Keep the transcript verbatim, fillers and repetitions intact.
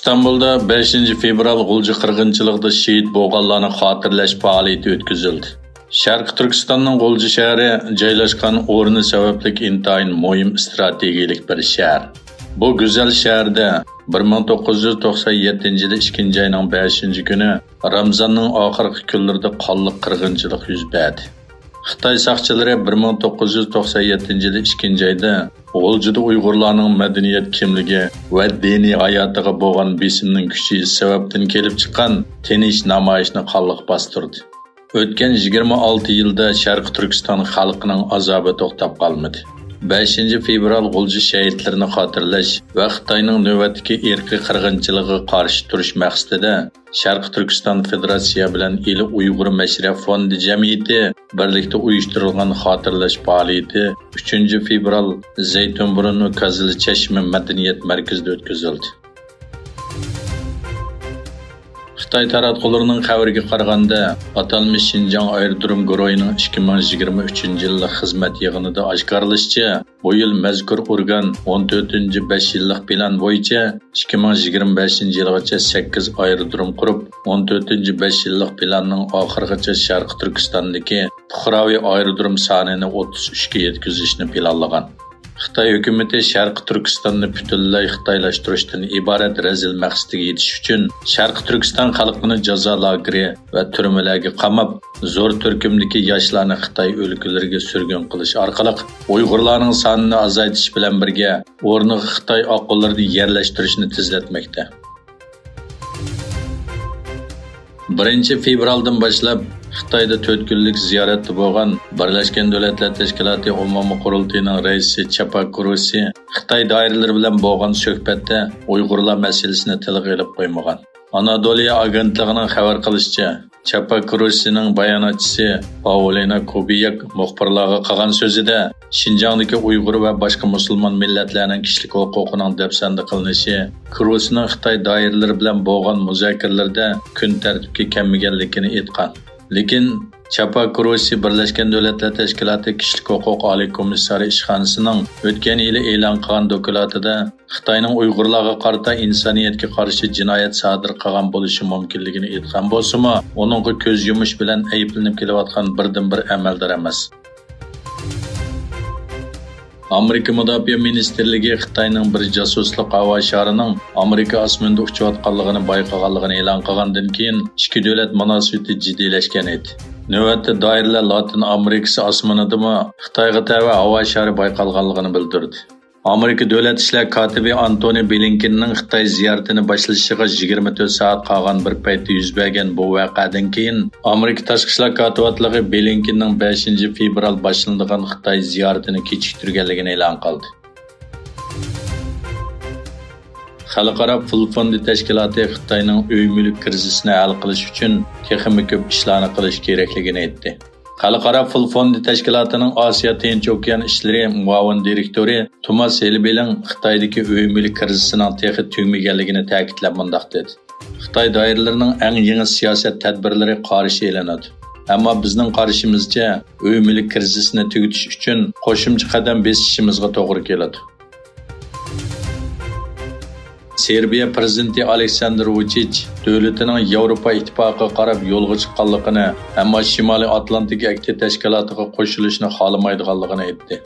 ئىستانبۇلدا بەشىنچى فېۋرال غۇلجا قىرغىنچىلىقىدا شېھىت بولغانلارنى خاتىرىلەش پائالىيىتى ئۆتكۈزۈلدى. شەرقىي تۈركىستاننىڭ غۇلجا شەھىرى جايلاشقان ئورنى سەۋەبلىك ئىنتايىن مۇھىم ئىستراتېگىيەلىك بىر شەھەر. بۇ گۈزەل شەھەردە بىر مىڭ توققۇز يۈز توقسان يەتتىنچى يىلى ئىككىنچى ئاينىڭ بەشىنچى كۈنى رامزاننىڭ ئاخىرقى كۈنلىرىدە قانلىق قىرغىنچىلىق يۈز بەردى. خىتاي ساقچىلىرى بىر مىڭ توققۇز يۈز توقسان يەتتىنچى يىلى ئىككىنچى ئايدا غۇلجىدا ئۇيغۇرلارنىڭ مەدەنىيەت كىملىكى ۋە دىنىي ھاياتىغا بولغان بېسىمنىڭ كۈچىيىشى سەۋەبتىن كېلىپ چىققان تىنچ نامايىشنى قانلىق باستۇردى. ئۆتكەن يىگىرمە ئالتە يىلدا شەرقىي تۈركىستان خەلقىنىڭ ئازابى توختاپ قالمىدى. بەشىنچى فېۋرال غۇلجا شېھىتلىرىنى خاتىرىلەش ۋە خىتاينىڭ نۆۋەتتىكى ئىرقىي قىرغىنچىلىقىغا قارشى تۇرۇش مەقسىتىدە شەرقىي تۈركىستان فېدېراتسىيە بىلەن ئىلى ئۇيغۇر مەشرەپ فوندى جەمئىيىتى بىرلىكتە ئۇيۇشتۇرۇلغان خاتىرىلەش پائالىيىتى ئۈچىنچى فېۋرال زەيتۇنبۇرۇن ۋە كازىلى چەشمە مەدەنىيەت مەركىزىدە ئۆتكۈزۈلدى. خىتاي تاراتقۇلىرىنىڭ خەۋىرىگە قارىغاندا، ئاتالمىش شىنجاڭ ئايرودروم گۇرۇھىنىڭ ئىككى مىڭ يىگىرمە ئۈچىنچى يىللىق خىزمەت يىغىنىدا ئاشكارىلىشىچە، بۇ يىل مەزكۇر ئورگان ئون تۆتىنچى بەش يىللىق پىلان بويىچە ئىككى مىڭ يىگىرمە بەشىنچى يىلغىچە سەككىز ئايرودروم قۇرۇپ، ئون تۆتىنچى بەش يىللىق پىلاننىڭ ئاخىرىغىچە شەرقىي تۈركىستاندىكى پۇقراۋى ئايرودروم سانىنى ئوتتۇز ئۈچكە يەتكۈزۈشنى پىلانلىغان. خىتاي ھۆكۈمىتى شەرقىي تۈركىستاننى پۈتۈنلەي خىتايلاشتۇرۇشتىن ئىبارەت رەزىل مەقسىتىگە يېتىش ئۈچۈن، شەرقىي تۈركىستان خەلقىنى جازا لاگېرى ۋە تۈرمىلەرگە قاماپ، زور تۈركۈمدىكى ياشلارنى خىتاي ئۆلكىلىرىگە سۈرگۈن قىلىش ئارقىلىق، ئۇيغۇرلارنىڭ سانىنى ئازايتىش بىلەن بىرگە، ئورنىغا خىتاي ئاققۇنلىرىنى يەرلەشتۈرۈشنى تېزلەتمەكتە. بىرىنچى فېۋرالدىن باشلاپ خىتايدا تۆت كۈنلۈك زىيارەتتە بولغان بىرلەشكەن دۆلەتلەر تەشكىلاتى ئومۇمىي قۇرۇلتىيىنىڭ رەئىسى چاپا گروسسى خىتاي دائىرىلىرى بىلەن بولغان سۆھبەتتە ئۇيغۇرلار مەسىلىسىنى تىلغا ئېلىپ قويمىغان. ئانادولىيا ئاگېنتلىقىنىڭ خەۋەر قىلىشىچە، چاپا گروسسىنىڭ باياناتچىسى پاۋلىنا كوبىياك مۇخبىرلارغا قىلغان سۆزىدە، شىنجاڭدىكى ئۇيغۇر ۋە باشقا مۇسۇلمان مىللەتلەرنىڭ كىشىلىك ھوقۇقىنىڭ دەپسەندە قىلىنىشى، گروسسىنىڭ خىتاي دائىرىلىرى بىلەن بولغان مۇزاكىرىلىرىدە كۈن تەرتىپكە كەلمىگەنلىكىنى ئېيتقان. لېكىن چاپا گروسسى بىرلەشكەن دۆلەتلەر تەشكىلاتى كىشىلىك ھوقۇق ئالىي كومىسسارى ئىشخانىسىنىڭ ئۆتكەن يىلى ئېلان قىلغان دوكلاتىدا، خىتاينىڭ ئۇيغۇرلارغا قارىتا ئىنسانىيەتكە قارشى جىنايەت سادىر قىلغان بولۇشى مۇمكىنلىكىنى ئېيتقان بولسىمۇ، ئۇنىڭغا كۆز يۇمۇش بىلەن ئەيىبلىنىپ كېلىۋاتقان بىردىنبىر ئەمەلدار ئەمەس. ئامېرىكا مۇداپىئە مىنىستىرلىكى خىتاينىڭ بىر جاسۇسلۇق ھاۋا شارىنىڭ ئامېرىكا ئاسمىنىدا ئۇچۇۋاتقانلىقىنى بايقىغانلىقىنى ئېلان قىلغاندىن كېيىن، ئىككى دۆلەت مۇناسىۋىتى جىددىيلەشكەن ئىدى. نۆۋەتتە دائىرىلەر لاتىن ئامېرىكىسى ئاسمىنىدىمۇ خىتايغا تەۋە ھاۋا شارى بايقالغانلىقىنى بىلدۈردى. ئامېرىكا دۆلەت ئىشلار كاتىپى ئانتونى بلىنكېننىڭ خىتاي زىيارىتىنى باشلىشىغا يىگىرمە تۆت سائەت قالغان بىر پەيتتە يۈز بەرگەن بۇ ۋەقەدىن كېيىن، ئامېرىكا تاشقى ئىشلار كاتىپاتلىقى بلىنكېننىڭ بەشىنچى فېۋرال باشلىنىدىغان خىتاي زىيارىتىنى كېچىكتۈرگەنلىكىنى ئېلان قىلدى. خەلقئارا پۇل فوندى تەشكىلاتى خىتاينىڭ ئۆي مۈلۈك كىرىزىسىنى ھەل قىلىش ئۈچۈن تېخىمۇ كۆپ ئىشلارنى قىلىش كېرەكلىكىنى ئېيتتى. خەلقئارا پۇل فوندى تەشكىلاتىنىڭ ئاسىيا تىنچ ئوكيان ئىشلىرى مۇئاۋىن دىرېكتورى توماس ھېلبىلىڭ خىتايدىكى ئۆي مۈلۈك كىرىزىسىنىڭ تېخى تۈگىمىگەنلىكىنى تەكىتلەپ مۇنداق دېدى: خىتاي دائىرىلىرىنىڭ ئەڭ يېڭى سىياسەت تەدبىرلىرى قارشى ئېلىنىدۇ. ئەمما بىزنىڭ قارىشىمىزچە، ئۆي مۈلۈك كىرىزىسىنى تۈگىتىش ئۈچۈن قوشۇمچە قەدەم بېسىشىمىزغا توغرا كېلىدۇ. سېربىيە پىرېزىدېنتى ئالېكساندىر ۋۇچىچ دۆلىتىنىڭ ياۋروپا ئىتتىپاقىغا قاراپ يولغا چىققانلىقىنى، ئەمما شىمالىي ئاتلانتىك ئەھدى تەشكىلاتىغا قوشۇلۇشنى خالىمايدىغانلىقىنى ئېيتتى.